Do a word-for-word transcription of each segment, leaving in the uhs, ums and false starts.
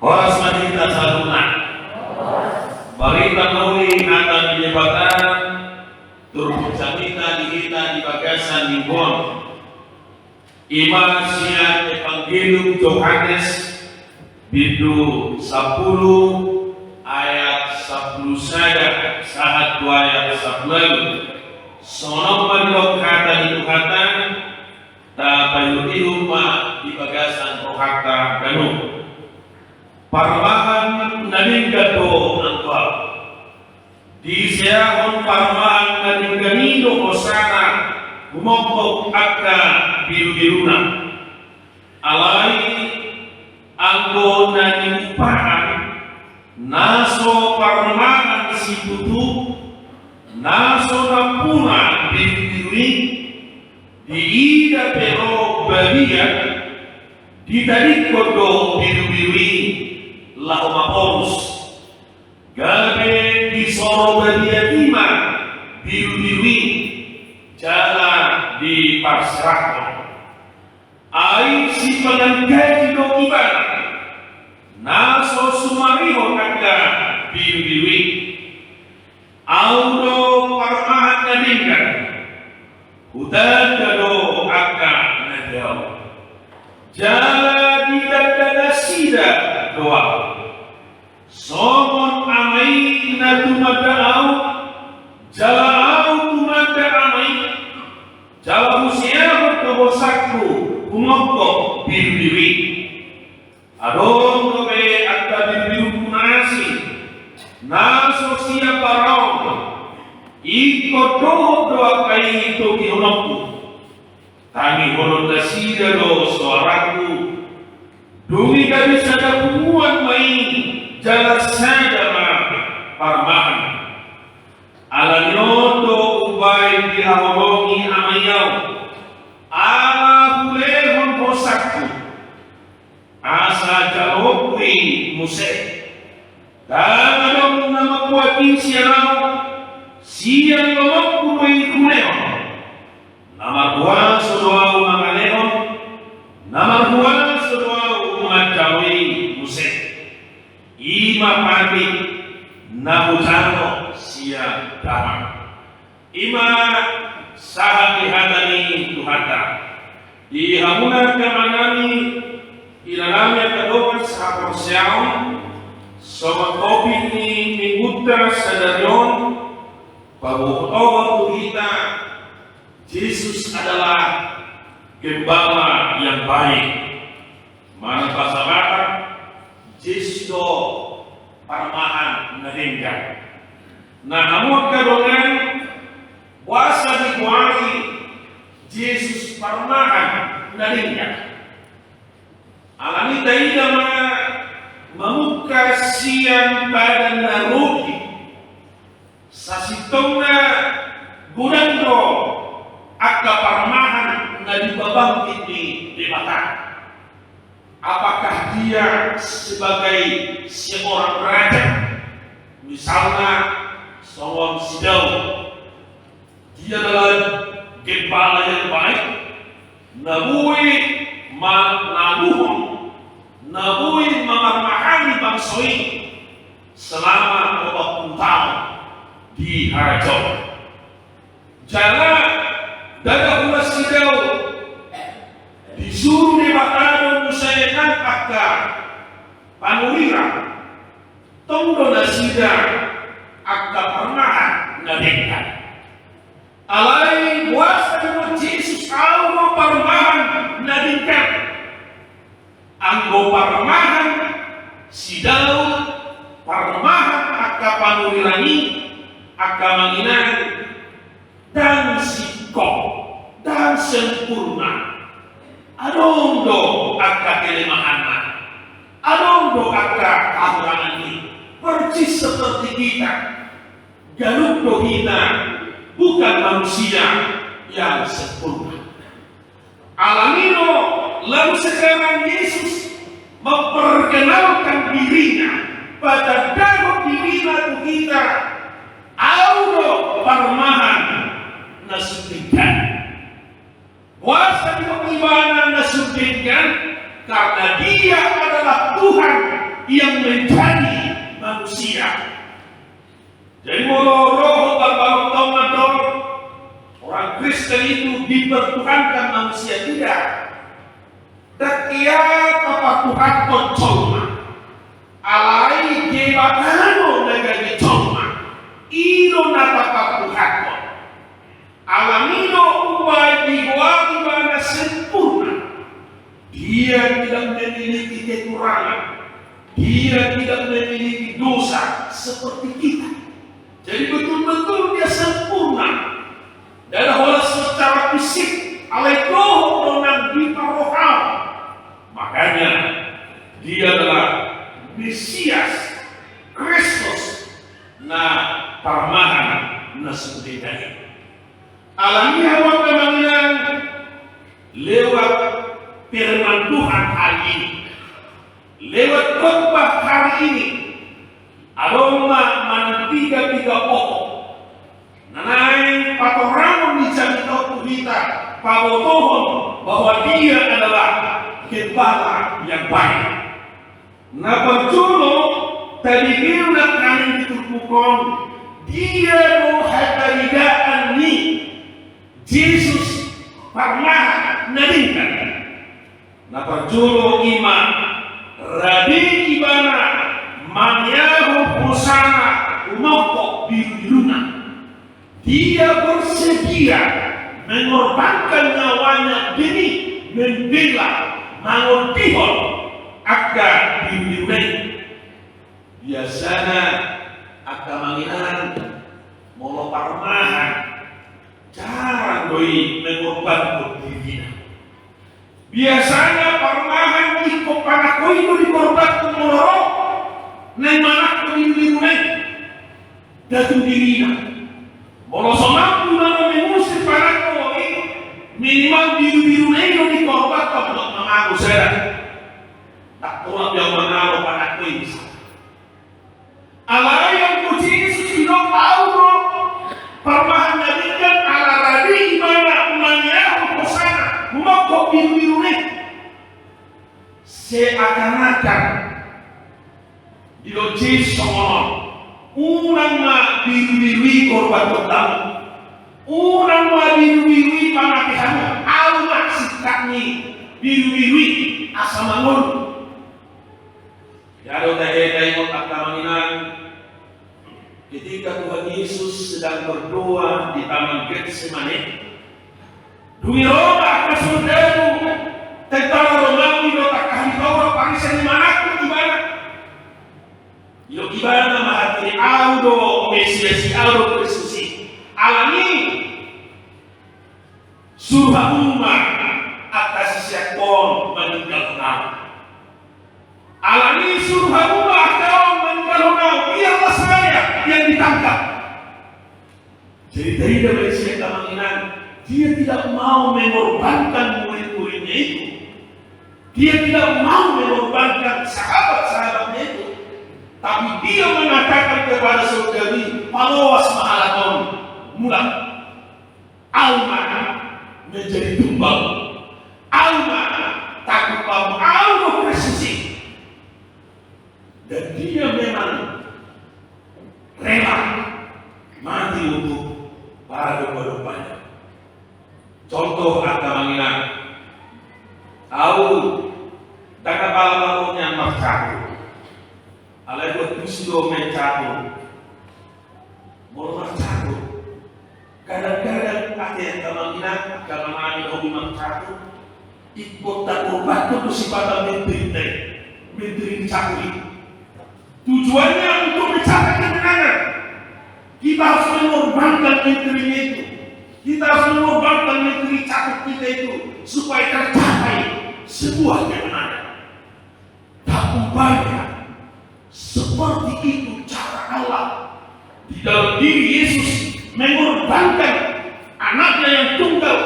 Horas ma di hita saluhutna. Marhite na uli hata ni Debata, turpuk jamita di hita di bagasan minggu on. Ima sian Evangelium Johannes, bindu sampulu, ayat sampulu sada sahat tu ayat sampulu ualu. Songon on ma didok hata ni Tuhanta, tapaihutihut ma di bagasan rohanta ganup. Parmahan na denggan do anggo Ahu. Diseahon parmahan na denggan i do hosana humophop angka birubiruna. Alai anggo na niumpaan, na so parmahan situtu, na so nampuna birubiru i, diida pe ro badia, ditadingkon do birubiru i laho maporus. Gabe disoro badia i ma birubiru i, jala diparserakhon. Ai sipangan gaji do ibana, na so sumarihon angka birubiru i. Ahu do parmahan na denggan, hutanda do angka na dao. Jala ditanda nasida do Ahu. Songon Ama i na tumanda Ahu, jala Ahu tumanda Ama i, jala huseahon do hosangku humophop birubiru i. Adong dope angka birubiruku na asing, na so sian baraon, ingkon dohot do angka i togihononku. Tangihonon nasida do soarangku. Dung i gabe sada punguan ma i, jala sada ma parmahan. Ala ni on do umbahen dihaholongi Ama i Ahu, ala hulehon hosangku, asa jaloonku i muse. Ndang adong na mambuat i sian Ahu, sian lomongku do i hulehon. Na marhuaso do Ahu mangalehon, na marhuaso do Ahu manjalo i muse. I ma patik na hujalo sian Damang. I ma sahat ni hata ni Tuhanta. Di hamuna angka amanami, inanami angka dongan sahaporseaon, songon topik ni minggunta sadari on, pabotohon tu hita, Jesus adalah gembala yang baik. Manang basa Batak, Jesus do parmahan na denggan. Na hamu angka dongan, boasa digoari Jesus parmahan na denggan? Alani taida ma mamungka sian padan na robi. Sasintongna godang do angka parmahan na dipabangkit ni Debata. Apakah dia sebagai seorang raja? Misalna songon si Daud. Dia adalah gembala yang baik, na boi ma-, na luhut, na boi mamarmahani bangso i selama opat puluh tahun di harajaon. Jala ndada hulas si Daud, disuru Debata do muse nang angka panurirang, tong do nasida angka parmahan na denggan. Alai boasa didok Jesus, Ahu do parmahan na denggan? Anggo parmahan si Daud, parmahan angka panurirang i, angka amang inang, ndang singkop, ndang sempurna. Adong do angka kelemahanna, adong do angka kekurangan i, persis seperti kita. Ganup do hita bukan manusia yang sempurna. Alani i do, lalu sekarang Yesus memperkenalkan dirinya, patandahon dirina tu hita, Ahu do parmahan na sun denggan. Boasa didok ibana na sun denggan? Karena Dia adalah Tuhan yang menjadi manusia. Jadi molo ro ho mambahen taon mandok orang Kristen itu dipertuhankan manusia, tidak. Ndang hea tapartuhanhon jolma. Alai Debata do na gabe jolma. I do na tapartuhanhon. Alani do umbahen digoari ibana sempurna. Dia tidak memiliki kekurangan. Dia tidak memiliki dosa seperti kita. Jadi betul-betul dia sempurna. Tidak ada holan secara fisik, alai dohot do nang di parrohaon. Makanya dia adalah Mesias, Kristus, na parmahan na sempurna i. Alani i hamu angka amang inang, lewat firman Tuhan hari ini, lewat khotbah hari ini, adong ma manang piga-piga pokok na naeng patorangon ni jamita on tu hita, pabotohon bahwa Dia adalah Gembala yang baik. Na parjolo, tadingehon nangkaning di turpuk on, dia do hataridaan ni Jesus, parmahan na denggan. Na parjolo i ma, rade ibana mangiahon hosana humongkop birubiruna. Dia bersedia mengorbankan nyawanya demi membela, mangondihon angka birubiruna i. Biasana angka amang inang, molo parmahan, jarang do i mengorbanhon dirina. Biasana parmahan ingkon panangko i do dikorbanhon molo ro naeng manangko birubiruna i. Ndang tung dirina. Molo so mampu ibana mengusir panangko i, minimal birubiruna i do dikorbanhon, dok mamago sada. Ndang tolap be ahu mangalo panangko i, misalna. Alai anggo Jesus didok, ahu do parmahan na denggan, ala rade ibana mangiahon hosana humongkop birubiruna i. Seakan-akan didok Jesus songon on, unang ma birubiru i korbanhon hamu. Unang ma birubiru i pamake hamu. Ahu ma singkat ni birubiru i asa mangolu. Ia do tahe taingot angka amang inang, ketika Tuhan Yesus sedang berdoa di Taman Getsemane, dung i ro ma angka soldadu tentara Romawi dohot angka ahli Taurat Parisea manangkok ibana. Didok ibana ma hatiha, ahu do Mesias i, ahu do Kristus i. Alani i, suru hamu ma angka sisean on maninggalhon ahu. Alani i suru hamu ma angka on maninggalhon ahu, biarlah saya yang ditangkap. Jadi taida ma disi angka amang inang, dia tidak mau mengorbankan murid-muridnya itu. Dia tidak mau mengorbankan sahabat-sahabatnya itu. Tapi dia mengatakan kepada soldadu i, paloas ma halak on, mulak. Ahu ma menjadi tumbal. Ahu ma tagup hamu, ahu do Kristus i. Dan dia memang rela mati untuk para domba-dombanya. Contoh angka amang inang, ahu ndang apala molo nian marcatur. Alai buat tusi do main catur. Molo marcatur, kadang-kadang ate angka amang inang, angka amang inang hobi marcatur, ingkon takorbanhon do sipata menteri i, menteri ni catur i. Tujuannya untuk mencapai kemenangan. Kita harus mengorbankan menterinya itu. Kita harus mengorbankan menteri catur kita itu supaya tercapai sebuah kemenangan. Tak rupanya seperti itu cara Allah di dalam diri Yesus mengorbankan anaknya yang tunggal.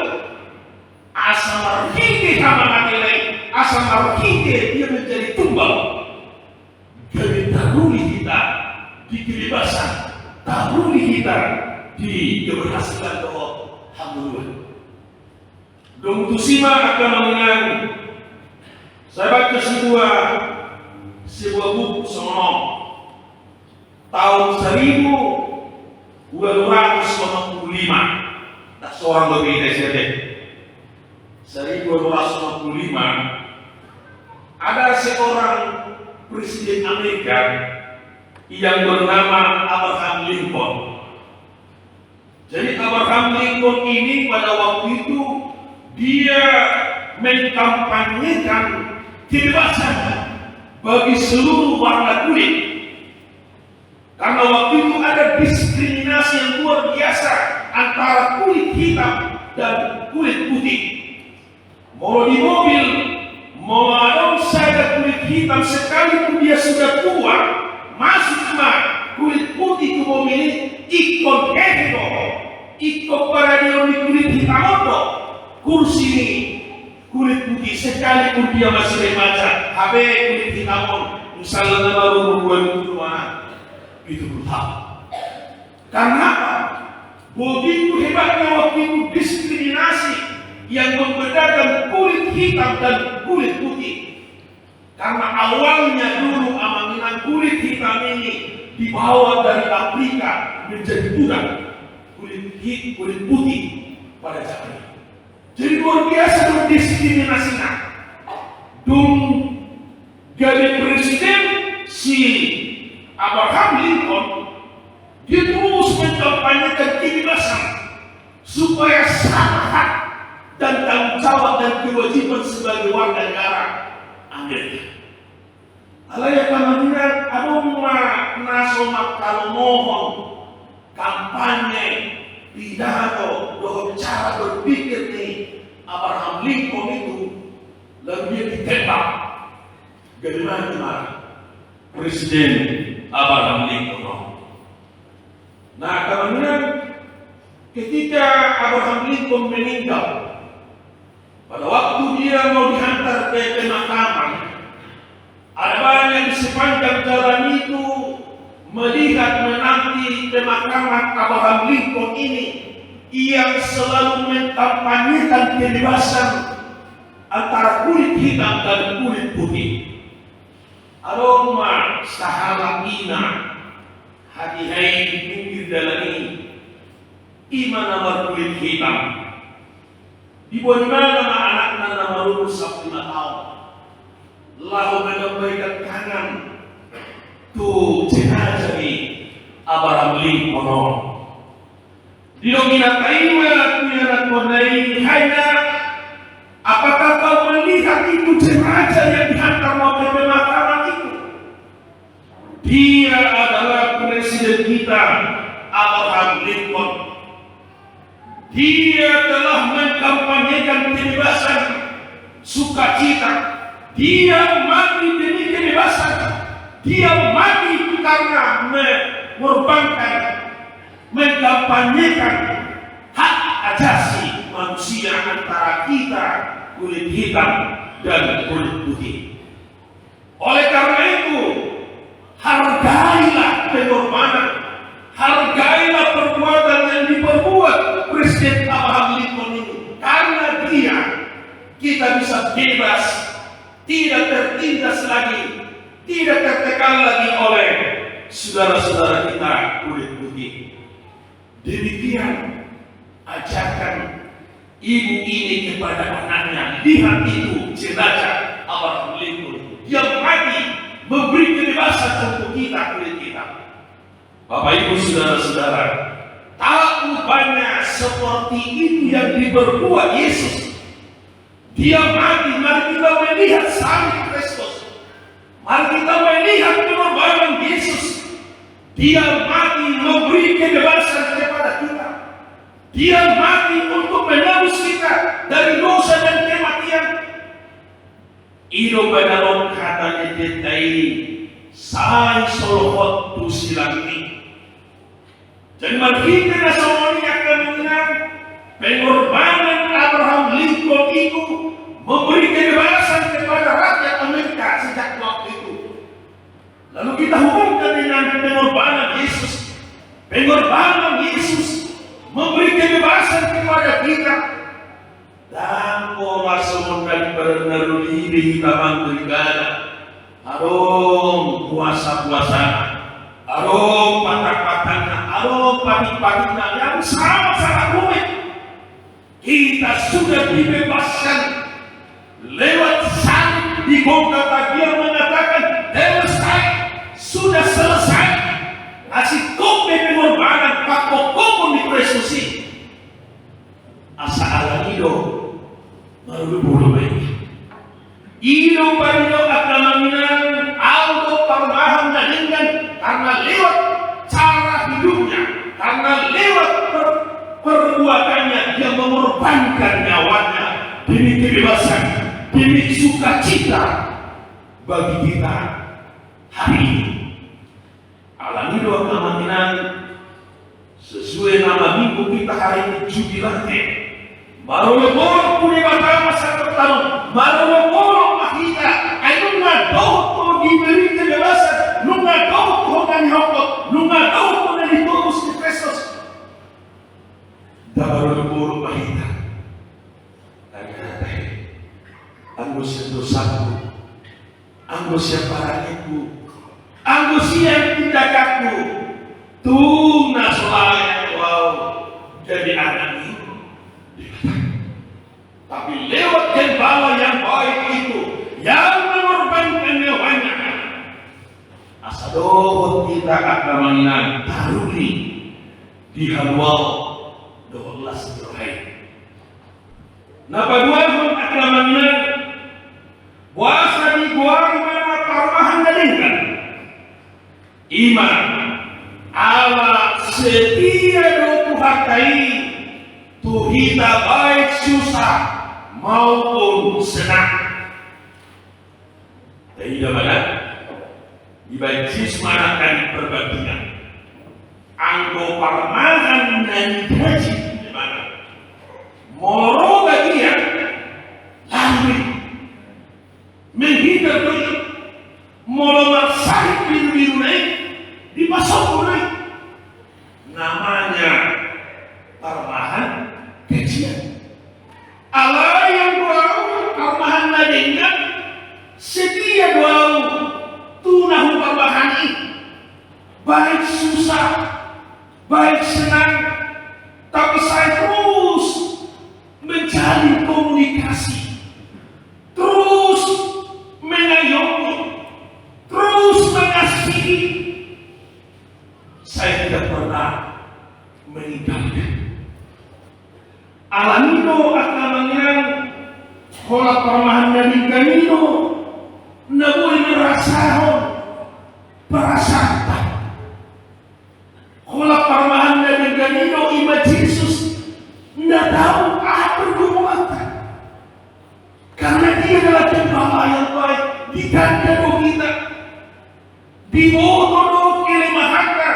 Asa marhite hamangateonna i, asa marhite dia menjadi tumbal. Gabe taruli hita di kebebasan, taruli hita di keberhasilan dohot hangoluan. Dung tusi ma angka amang inang, sai baca situan, sebuah buku songon on. Tahun seribu dua ratus enam puluh lima, tak seorang lebih dari saya. Seribu dua ratus enam puluh lima, ada seorang presiden Amerika yang bernama Abraham Lincoln. Jadi, Abraham Lincoln ini pada waktu itu dia mengkampanyekan kebebasan bagi seluruh warna kulit. Karena waktu itu ada diskriminasi yang luar biasa antara kulit hitam dan kulit putih. Molo di mobil, molo adong sada kulit hitam, sekalipun dia sudah tua, masuk ma kulit putih tu mobil i, ingkon hehe do, ingkon paradeon ni kulit hitam on do kursi ni kulit putih, sekalipun dia masih remaja. Hape kulit hitam on, misalna, baru umur dua puluh, pitu puluh tahun. Karena apa? Begitu hebatnya waktu itu diskriminasi yang membedakan kulit hitam dan kulit putih. Karena awalnya dulu, amang inang, kulit hitam ini dibawa dari Afrika menjadi budak kulit hi-, kulit putih pada zaman itu. Jadi, luar biasa do diskriminasina. Dung gabe presiden si Abraham Lincoln, dia terus mengkampanyekan kebebasan supaya sama hak dan tanggung jawab dan kewajiban sebagai warga negara Amerika. Alai, amang inang, adong ma na so mangkalomohon kampanye, pidato dohot cara berpikir ni Abraham Lincoln itu, lalu dia ditembak. Gabe mati ma Presiden Abraham Lincoln. Nah, amang inang, ketika Abraham Lincoln meninggal, pada waktu dia mau dihantar ke pemakaman, ada banyak di sepanjang jalan itu melihat menanti pemakaman Abraham Lincoln ini yang selalu mengkampanyekan kebebasan antara kulit hitam dan kulit putih. Adong ma sahalak ina hatiha i di pinggir dalan i, ima na markulit hitam. Diboan ibana ma anakna na marumur sampulu lima taon, laho manambahon tangan tu jenazah ni Abraham Lincoln on. Didok inanta i ma tu ianakhonna i, "Hai nak, apakah kau melihat itu jenazah yang dihantar mau ke pemakaman itu? Dia adalah presiden kita, Abraham Lincoln. Dia telah mengkampanyekan kebebasan, sukacita. Dia mati demi kebebasan. Dia mati karena mengorbankan, mengkampanyekan hak asasi manusia antara kita kulit hitam dan kulit putih." Oleh karena itu, hargailah pengorbanan, hargailah perbuatan yang diperbuat Presiden Abraham Lincoln ini. Karena dia, kita bisa bebas, tidak tertindas lagi, tidak tertekan lagi oleh saudara-saudara kita kulit putih. Demikian ajakan ibu ini kepada anaknya. Lihat itu jenazah Abraham Lincoln. Dia mati memberi kebebasan untuk kita, kulit hitam. Bapak, Ibu, saudara-saudara, tak rupanya seperti itu yang diperbuat Yesus. Dia mati, mari kita melihat salib Kristus. Mari kita melihat pengorbanan Yesus. Dia mati memberi kebebasan kepada kita. Dia mati untuk menebus kita dari dosa dan kematian. I do umbahen na ro hata ni pendeta i, sai solohot tu silangni. Jadi marhite na songon i, angka amang inang, pengorbanan Abraham Lincoln itu memberi kebebasan kepada rakyat Amerika sejak waktu itu. Lalu kita hubungkan dengan pengorbanan Yesus. Pengorbanan Yesus memberi kebebasan kepada kita. Ndang pola songon na di badan na doli i be hita mangalului ibana. Adong puasa-puasana, adong patang-patangna, adong patik-patikna, yang sama-sama rumit. Kita sudah dibebaskan lewat salib di Golgota. Dia mengatakan, "Tetelestai, sudah selesai." Asing kompe pengorbanan, pangkophopon ni Kristus i. Asa alani i do marolopolop ma hita. I do paidua angka amang inang, ahu do parmahan na denggan, karena lewat cara hidupnya, karena lewat per-, perbuatannya, dia mengorbankan nyawanya demi kebebasan, demi sukacita bagi kita hari ini. Alani i do angka amang inang, sesuai nama minggu kita hari ini, Jubilate. Marolopolop tu Debata ma sandok tano, marolopolop ma hita. Ai nunga dohot ho diberi kebebasan, nunga dohot ho na dihophop, nunga dohot ho na ditobus ni Kristus. Nda marolopolop ma hita. Ternyata he, anggo sian dosaku, anggo sian parangingku, anggo sian tindakanku, tung na so layak do ahu jadi anak ni Debata. Tapi lewat gembala yang baik itu, yang mengorbankan nyawanya, asa dohot hita angka amang inang taruli di haluaon dohot las ni roha i. Na paduahon angka amang inang, boasa digoari ma parmahan na denggan? I ma ala setia do Tuhanta i tu hita, baik susah maupun senang. Taida ma da, dibaen Jesus ma nangkin perbandingan. Anggo parmahan na nigaji, di mana? Molo ro gajian, lalu i. Menghindar do i. Molo marsahit birubiruna i, dipasombu do i. Namanya parmahan gajian. Alai anggo ahu parmahan na denggan, setia do ahu tu na huparmahani, baik susah, baik senang, tapi saya terus menjalin komunikasi, terus mengayomi, terus mengasihi. Saya tidak pernah meninggalkan. Alani i do angka amang inang, holan parmahan na denggan i do na boi mangasahon perasaanta. Holan parmahan na denggan i do i ma Jesus na tahu aha pergumulanta. Karena dia adalah gembala yang baik, ditanda do hita. Diboto do kelemahanta,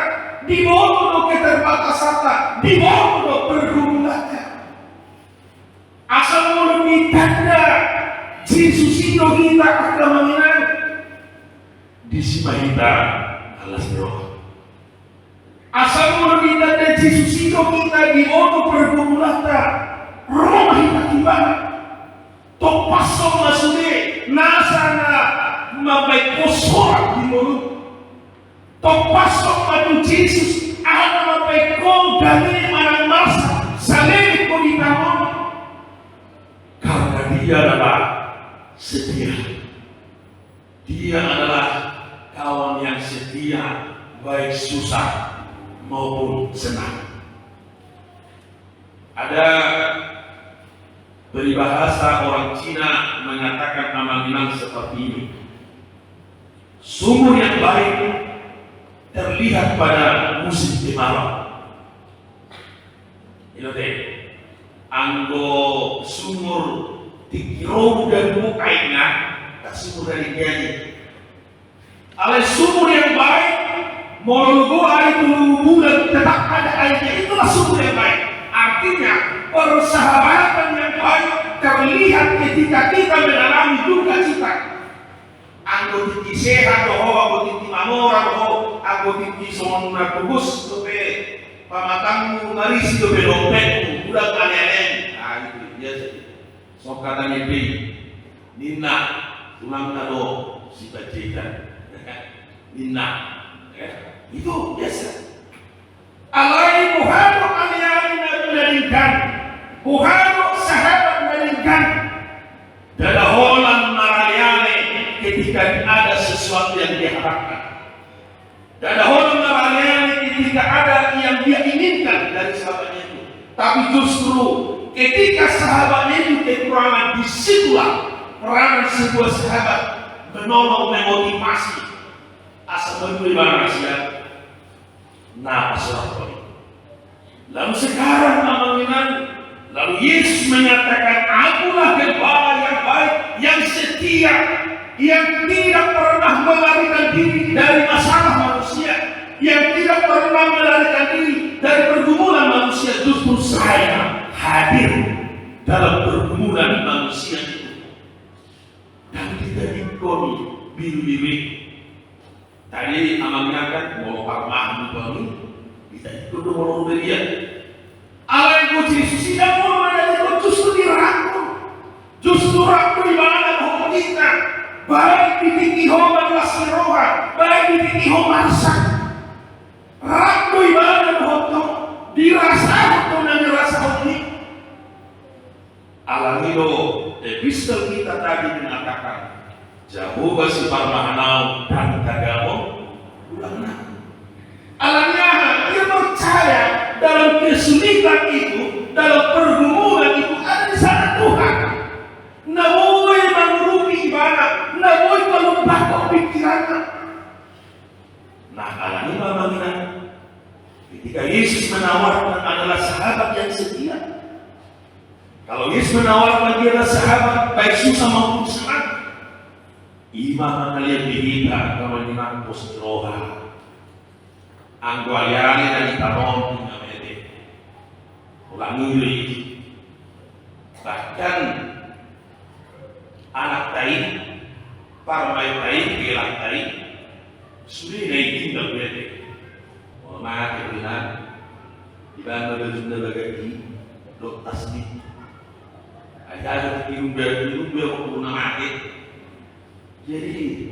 diboto do keterbatasanta, diboto do pergumulanta. Asa molo ditanda Jesus i do hita angka amang inang, disi ma hita las ni roha. Asa molo ditanda Jesus i do hita, diboto pergumulanta, ro ma hita tu ibana. Tompashon ma sude nasa na mambahen ho sorak di ngolum. Tompashon ma tu Jesus aha na mambahen ho dame manang marsak saleleng ho di tano on. Karena dia adalah setia. Dia adalah kawan yang setia, baik susah maupun senang. Ada peribahasa orang Cina mengatakan, amang inang, seperti ini. Sumur yang baik terlihat pada musim kemarau. Ino te, anggo sumur tingki ro udan, aek na, na sumur na denggan i. Alai sumur yang baik, molo lugo ari tolu bulan tetap ada airnya, itulah sumur yang baik. Artinya, persahabatan yang baik terlihat ketika kita mengalami duka cita. Anggo tingki sehat do ho, anggo tingki mamora do ho, anggo tingki songon na tugus dope pamatangmu, marisi dope dompetmu, godang ale-alemu. Ah, itu biasa. Songon hata ni P I, ninna tulangna do, Sipanjaitan, ninna. Itu biasa. Alai boha do ale-ale na denggan, boha do sahabat na denggan? Ndada holan marale-ale ketika ada sesuatu yang diharapkan. Ndada holan marale-ale ketika ada yang dia inginkan dari sahabatnya itu. Tapi justru ketika sahabatnya itu kekurangan, disitulah peranan sebuah sahabat menolong, memotivasi. Asa mandua ibana sian na pasoranhon i. Lalu sekarang, amang inang, lalu Yesus mengatakan, "Akulah gembala yang baik, yang setia, yang tidak pernah melarikan diri dari masalah manusia, yang tidak pernah melarikan diri dari pergumulan manusia. Justru saya hadir dalam pergumulan manusia itu." Dan kita dikoni biru-biru. Tadi amang inang, molo parmahan do i, ditadingkon do molo rube dia. Alai anggo Jesus i ndang molo manadingkon, justru dirangkul. Justru rap do ibana dohot hita. Baik di tingki ho marlas ni roha, baik di tingki ho marsak. Rap do ibana dohot ho, dirasahon do na nirasahon i. Alani do epistel kita tadi mengatakan, Jahowa siparmahan ahu dan tagamon tulang nami. Alani aha? Dia percaya dalam kesulitan itu, dalam pergumulan itu ada di sana Tuhan. Na boi mangurupi ibana, na boi palumpahon pikiranna. Nah, alani i ma, amang inang, ketika Yesus menawarkan adalah sahabat yang setia. Kalau Yesus menawarkan dia adalah sahabat, baik susah maupun senang, i ma mangalean di hita, amang inang, pos ni roha. Anggo ale-ale na ditanom i na mate, holan i do i. Bahkan anakta i, parumaenta i, helangta i, sude na i tinggal mate. Molo mate do inang, dibaen ma bajuna bagas i dohot tasna i. Ai aha do tirumba, tirumba ma tu na mate. Jadi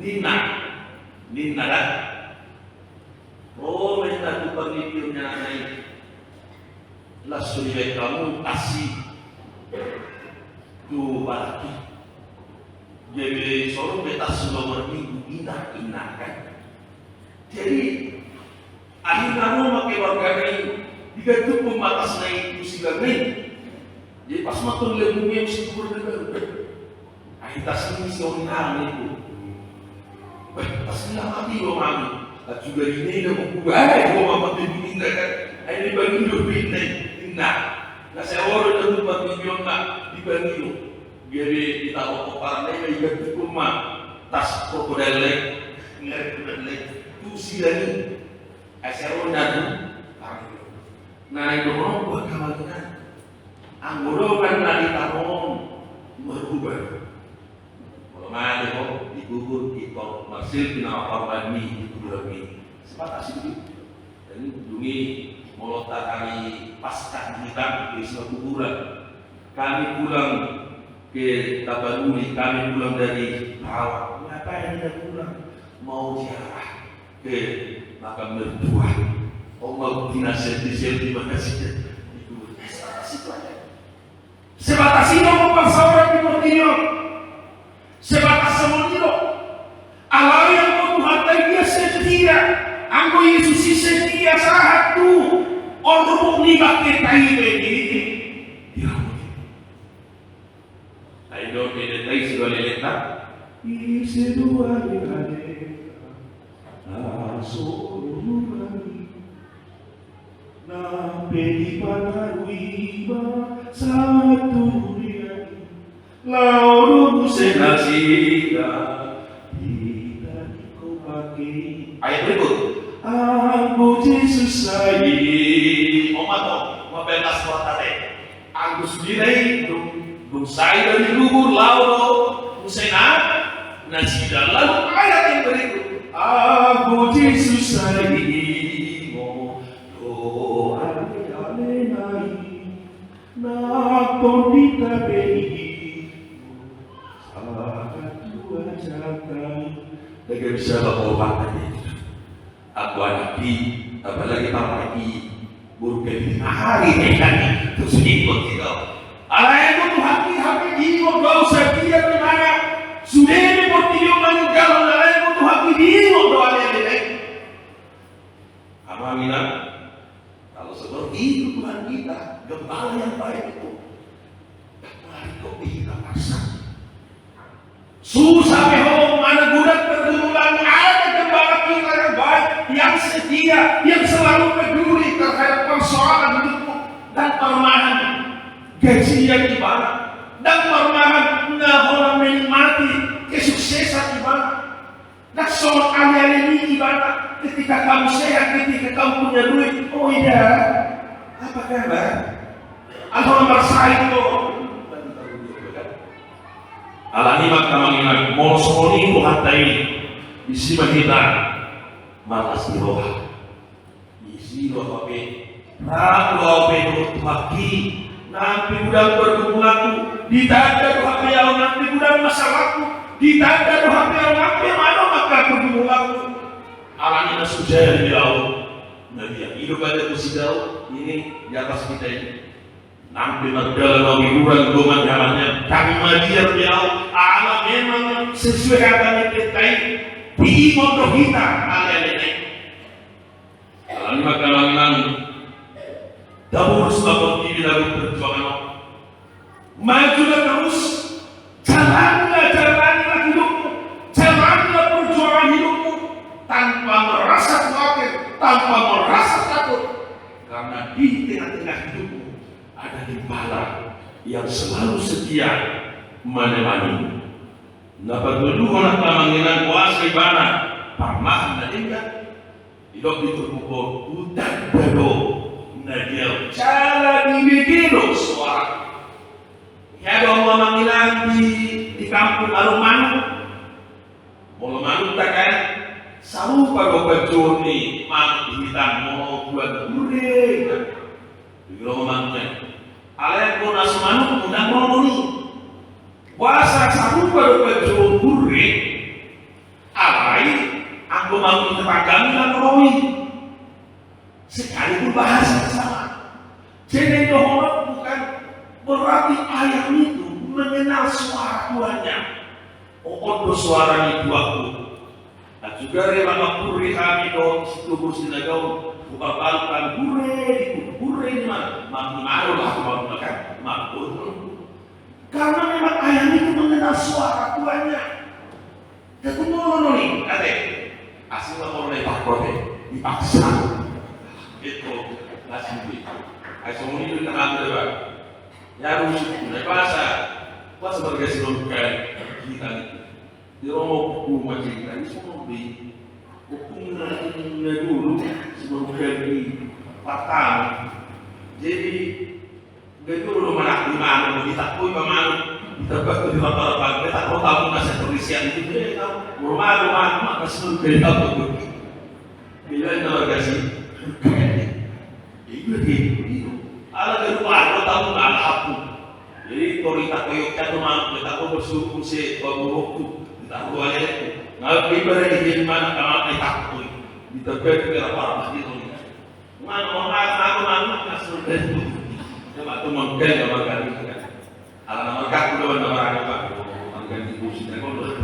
ninna, ninna da, ro ma inna tu pangidoan ni anakna i, laos so dibaen hamu tas i tu balak i. Jadi so ro be tas i, nomor minggu, inna, inna kan. Jadi akhirna ro ma keluargana i, digantungkon ma tasna i tu silang i. Jadi pas ma tong lambungna i, si tugur na baru. Ai tas ni si on nang itu. Beh, tas ni na mate do, mami. Acu gari ni na mau kubae, mau mama tadi inna kan. Ai dipangido inna, inna. Na sai ro da tu pangidoanna, dipangido. Jadi ditaruhon parna i, digantungkon ma tas krokodil i, ngari krokodil i tu silang i. Ai sai ro da tu parna i. Nah, i do molo buat kawajiban. Anggo dongan na ditanom marubah. Molo mate ho, dikubur, ditor, marsilpi nama parumaenmi, di kuburanmi. Sebatas itu. Jadi dung i molo tangihon Paskah di hita, di sela kuburan. Kami pulang ke Tapanuli, kami pulang dari Karawang. Ngapain Anda pulang? Mau ziarah ke makam mertua. Oh, mau dinas selfie-selfie, makasih. Itu, eh, sebatas itu aja. Sebatas i do parsaoran di portibi on. Sebatas songon i do. Alai anggo Tuhanta i dia setia, anggo Jesus i setia sahat tu orupuk ni bangketa i be di, di rambut i. Ai do beda tai siwaleleta. Ise do ale-ale na so nunga i. Na pe dipangaruhi ma satu dunia i. Laho do muse nasida. Hita di kopake. Ayat berikut. Anggo Jesus sai. Omato, mapelas kota te. Anggo sude na i, dung, dung sai do dikubur, laho do muse nasida. Lalu ayat yang berikut. Anggo Jesus sai, ingot do ale-ale na i, na tondinta pe i, sahat tu Jakarta, lagi bisa bawa bapak itu. Aku anak di, apalagi bapak di, burung ke di hari ini kan, terus ikut gitu. Alai aku Tuhan di H P di, mau gak usah dia di mana. Sudah ini mau tidur mana, kalau alai aku Tuhan di, mau doa dia di. Amang inang, kalau seperti itu Tuhan kita, gembala yang baik itu, mari kau kita paksa. Susah pe ho, mana guna pergumulan, ada gembala kita yang baik, yang setia, yang selalu peduli terhadap persoalan hidupmu dan permahan gaji yang di mana, dan permahan na holan menikmati kesuksesan di mana. Ndang songon aleale ni ibana, ketika kamu sehat, ketika kamu punya duit, oh iya, apa kabar? Alhamdulillah, sai do. Alani i ma amang inang, molo songon i Tuhanta i, disi ma hita marlas ni roha. Disi do au pe, rap do au pe dohot Tuhanki, nang pe godang pergumulanku, ditanda do hape au, nang pe godang masalahku, ditanda do hape au, nang pe manang angka pergumulanku. Alani na so jadi au, na dia i do pada kusida au, ini di atas kita ini. Nang pe mardalan au di hurang dongan-donganna, ndang mabiar be au, ala memang sesuai hata ni pendeta i, diingot do hita, aleale nai. Alani i ma amang inang, dabu terus ma portibi, dabu perjuangan on. Majulah terus, jalanilah, jalanilah hidupmu, jalanilah perjuangan hidupmu tanpa merasa khawatir, tanpa merasa takut. Karena di tengah-tengah hidupmu ada gembala yang selalu setia menemani. Na patoluhon amang inang, kuasa ibana, parmahan na denggan. Didok di turpuk on, hutanda do na di au jala dibege do soara. Ia do amang inang di, di kampung adong manuk. Molo manukta kan, sarupa do panjouon ni manuk di hita, molo tuan gurre kan. Di lo manuk kan. Alai anggo na so manuk, unang molo ni. Boasa sarupa do panjouon gurre. Alai anggo manuk ni tetangga ndang ro i. Sekalipun bahasa sama. Jadi dohononku kan, berarti ayam itu mengenal suara tuannya. Oh, on do suara ni tuanku. Nah, juga re mangapuri hami do situbur sinagaun, buka palukan gurre di gurre di mana? Mangimaro lah, mangimaro kan? Mangimaro. Karena memang ayam itu mengenal suara tuannya. Ketumolo ni, ate. Asing lah, molo na ipaksa, dipaksa. Itu, asing di. Ai songon i do hami, Bang. Ya, harus, na ipaksa. Pas sebagai sinongkan kita ni. Di rumah buku macam kita ni semua di. Buku na, na dulu, sinongkan di Batam. Jadi, Gabe do manang di manuk, ditakkoi ma manuk, ditebak tu di rapa-rapa, ditakkoi tamu na seterisian itu, eh, tamu, molo manuk, manuk, manuk, na suruh dari tamu. Bila na margasi. Iya, iya, iya. Ala gabe manuk, tamu na ala hapu. Jadi, kalau ditakkoi, yuk, satu manuk, ditakkoi bersuruh se, bawa waktu, ditakkoi aja itu. Nggak, ibarat dia di mana, kamar ditakkoi. Ditebak tu di rapa-rapa gitu. Manuk, manuk, manuk, manuk, manuk, manuk. Dia mah tu mangkali, mangkali. Ala na mangkali, udah, udah, udah, udah. Mangkali di kursi, dan kau udah.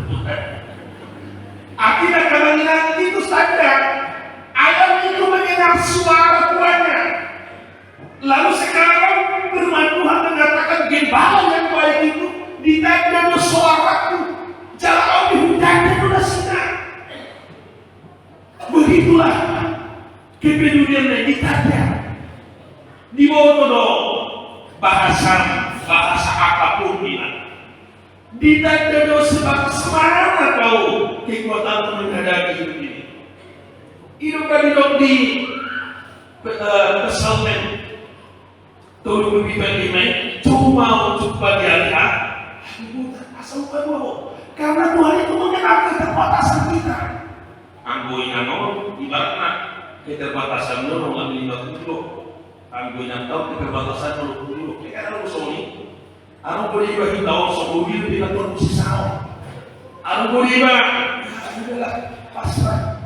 Akhirnya, amang inang, itu tanda. Ayam itu mengenal suara tuannya. Lalu sekarang firman Tuhan mengatakan, gembala yang baik itu ditanda do soaraku. Jala au pe hutanda do nasida. Begitulah kepedulian na ditanda. Diboto do bahasa, bahasa apapun, inang. Ditanda do sebab semangat au kekuatan menghadapi hidup ini. Hidup kan hidup di, eh, Psalmen. Tolu pulu pitu ayat lima i, coba, coba di ari H, aku buta, asa hupaboa ho. Karena Tuhan itu mengenal keterbatasan kita. Anggo inang on, ibaratna keterbatasan on, on lima pulu. Anggo inang on, keterbatasan on lima pulu. Ya kan, harus soni. Aro boleh iba hita on, so mobil, pinatun si sao. Aduh, budi ma. Sudahlah, pasrah.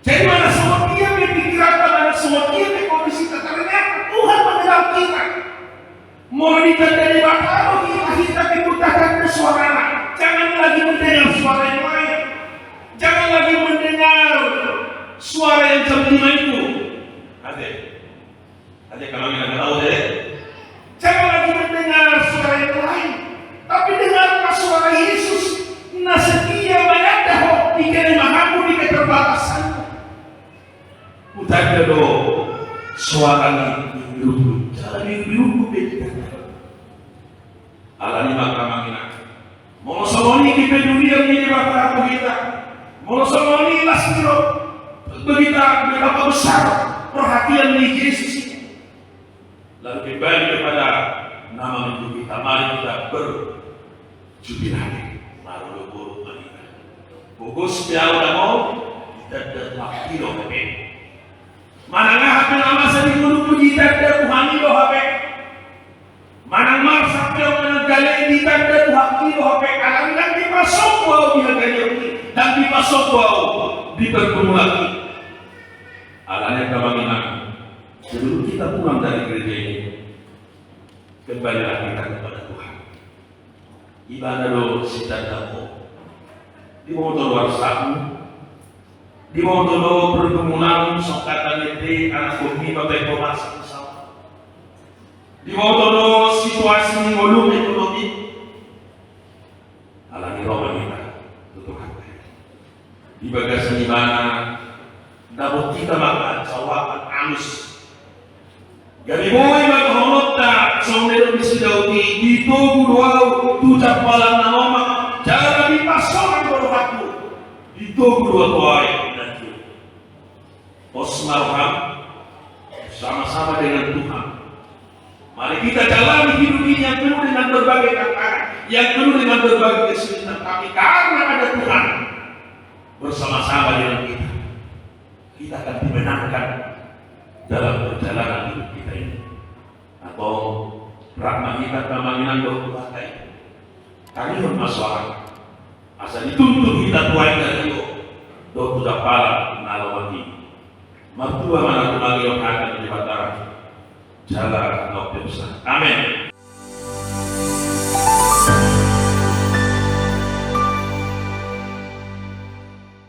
Jadi, mana songon dia pe pikiranta, mana songon dia pe kondisita, ternyata Tuhan mengenal kita. Molo ditanda Debata do hita, hita pe tanda suarana. Jangan lagi mendengar suara yang lain. Jangan lagi mendengar suara yang jam lima itu. Ate. Ate, kalau yang nggak tahu deh. Jangan lagi mendengar suara yang lain. Tapi dengarlah suara Yesus. Na setia mananda ho di kelemahanmu, di keterbatasanmu. Hutanda do suara ni birubiru, jala birubiru pe ditanda. Alani i ma, amang inang, molo songon i kepedulian ni Debata tu hita, molo songon i las ni roha, begitu, betapa besar perhatian ni Jesus ini. Lalu kembali kepada nama minggu kita, mari kita berjubilate. Marolopolop ma hita. Pogos pe ahu dang on, ditanda Tuhan i do hape. Manang aha pe na masa di ngolungku, ditanda Tuhan i do hape. Manang marsak pe ahu, manang gale, ditanda Tuhan i do hape. Alai ndang dipasombu ahu di hagaleon i, ndang dipasombu ahu di pergumulan i. Alani i, amang inang, sebelum kita pulang dari gereja ini, kembalilah kita kepada Tuhan. Ibana do sitandamu. Diboto do arsakmu. Diboto do pergumulanmu, songkatan ende, anakkonmi, bapakkonmi, marsak, misalna. Diboto do situasi ni ngolum, ekonomi. Alani i ro ma hita tu Tuhanta. Di bagasan ibana, dapot hita ma angka jawaban alus. Gabe boi ma dohononta songon na nidok ni si Daud i: Ditogu do ahu tu jampalan na lomak, jala dipasonang do rohangku. Ditogu do ahu tu aek na tio. Pos ma roham, sama-sama dengan Tuhan. Mari kita jalani hidup ini yang penuh dengan berbagai tantangan, yang penuh dengan berbagai kesulitan. Tapi karena ada Tuhan bersama-sama dengan kita, kita akan dimenangkan dalam perjalanan hidup kita ini. Antong rap ma hita, amang inang, dohot Tuhanta i. Tangihon ma soarangta, asa dituntun hita tu aek na tio dohot tu jampalan na lomak i. Martua ma na tumangihon hata ni Debata, jala na umpeopsa. Amen.